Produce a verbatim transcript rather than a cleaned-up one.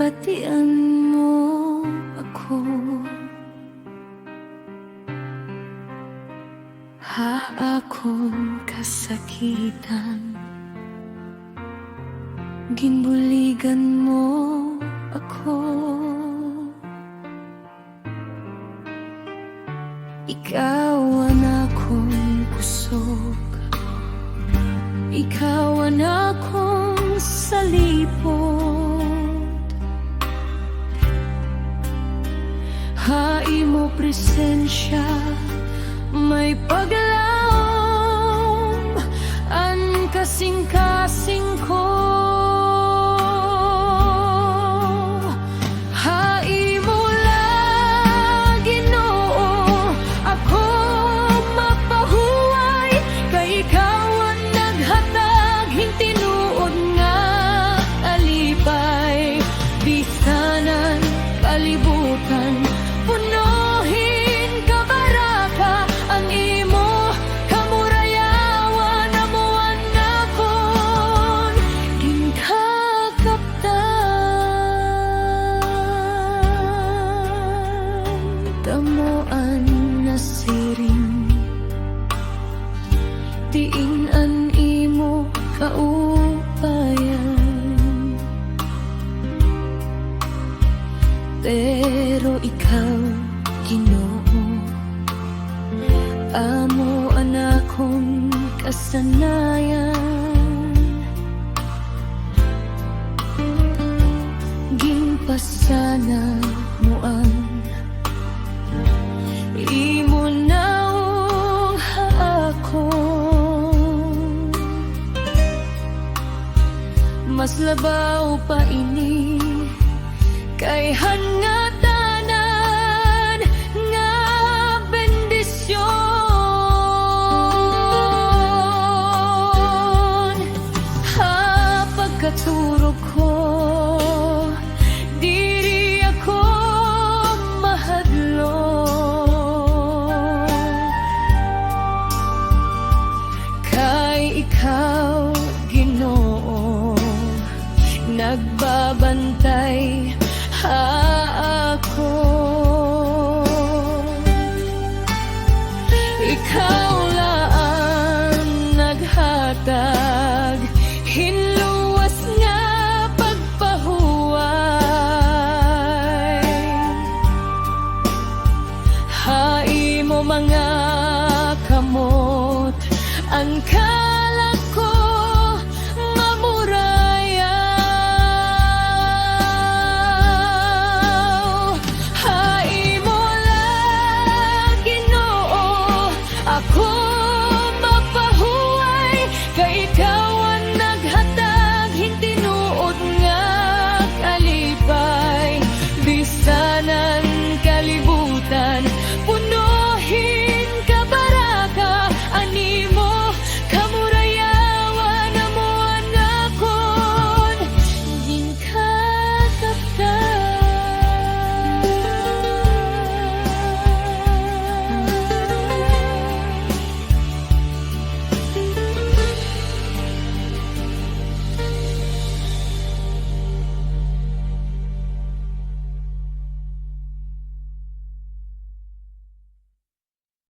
Batian mo ako ha akon kasakitan, ginbuligan mo ako. Ikaw an akon kusog, ikaw an akon salipod. Ha imo presensya may paglaom an kasingkasing ko. Ha imo la, Ginoo, ako mapahuway, kay ikaw an naghatag hin tinuod nga kalipay. Bisan an kalibutan puno hin kabaraka, an imo kamurayawan amo an akon ginkakaptan. Kamo an nasiring, diin an imo kaupayan. Pero ikaw, Ginoo, amo an akon kasanayan. Ginpasana mo an imo nawong ha akon. Mas labaw pa ini kay han ngatanan nga bendisyon. Ha pagkaturog ko, diri ako mahadlok. Kay ikaw, Ginoo, nagbabantay ha